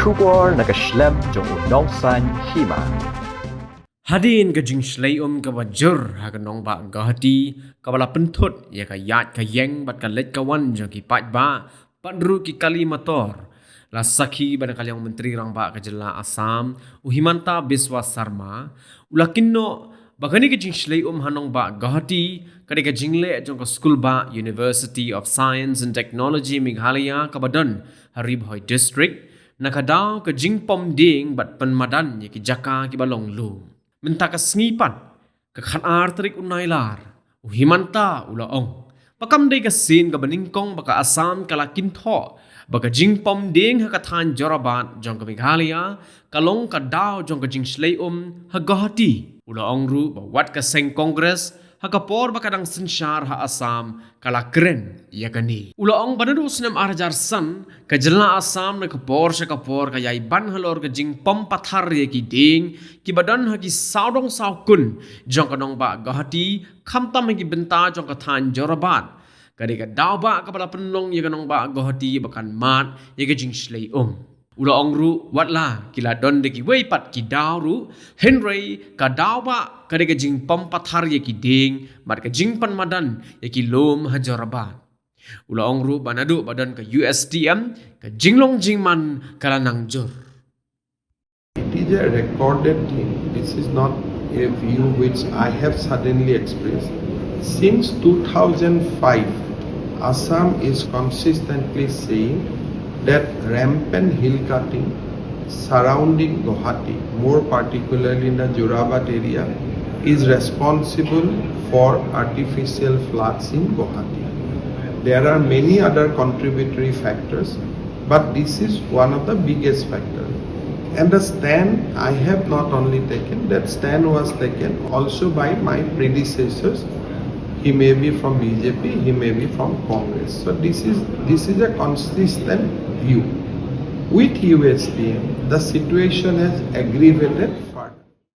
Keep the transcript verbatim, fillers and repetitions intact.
Khubor na ka shlem jong u Nongsaiñ Hima. Hadien ka jingshlei um kaba jur ha ka nongbah Guwahati, kaba la pynthut ïa ka ïaid ka ïeng bad ka leit ka wan jong ki paidbah, bad ruh ki kali motor, la sakhi ban ka liang Myntri Rangbah ka jylla Assam, u Himanta Biswa Sarma, u la kynnoh ba kane ka jingshlei um ha nongbah Guwahati ka dei ka jingleh jong ka skulbah University of Science and Technology Meghalaya kaba don ha Ri Bhoi District, na ka daw ka jingpom dieng bad pynmadan ïa ki jaka kiba long lum. Mynta ka sngi pat, ka khatar tarik u Nailar, u Himanta u la ong ba kam dei ka sien kaba nyngkong ba ka Assam ka la kynthoh ba ka jingpom dieng ha ka thaiñ Jorabat jong ka Meghalaya ka long ka daw jong ka jingshlei um ha Guwahati. U la ong ruh ba wat ka seng Congress ha ka por ba ka dang synshar ha Assam ka la kren ïa kane. U la ong ba naduh u snem ar hajar san, ka jylla Assam na ka por sha ka por ka ïai ban halor ka jingpom pathar ïa ki dieng kiba don ha ki sawdong sawkun jong ka nongbah Guwahati, khamtam ha ki bynta jong ka thaiñ Jorabat. Ka dei ka daw ba kaba la pynlong ïa ka nongbah Guwahati ba kan mad ïa ka jingshlei um. U la ong ruh, wat la ki la don da kiwei pat ki daw ruh, hynrei ka daw ba ka dei ka jingpom pathar ïa ki dieng bad ka jingpynmadan ïa ki lum ha Jorabat. U la ong ruh ba naduh ba don ka U S T M, ka jinglong jingman ka la nang jur. It is a recorded thing. This is not a view which I have suddenly expressed. Since two thousand five, Assam is consistently saying that rampant hill cutting surrounding Guwahati, more particularly in the Jorabat area, is responsible for artificial floods in Guwahati. There are many other contributory factors, but this is one of the biggest factors. And the stand I have not only taken, that stand was taken also by my predecessors. He may be from B J P, he may be from Congress. So this is, this is a consistent view. With U S T M, the situation has aggravated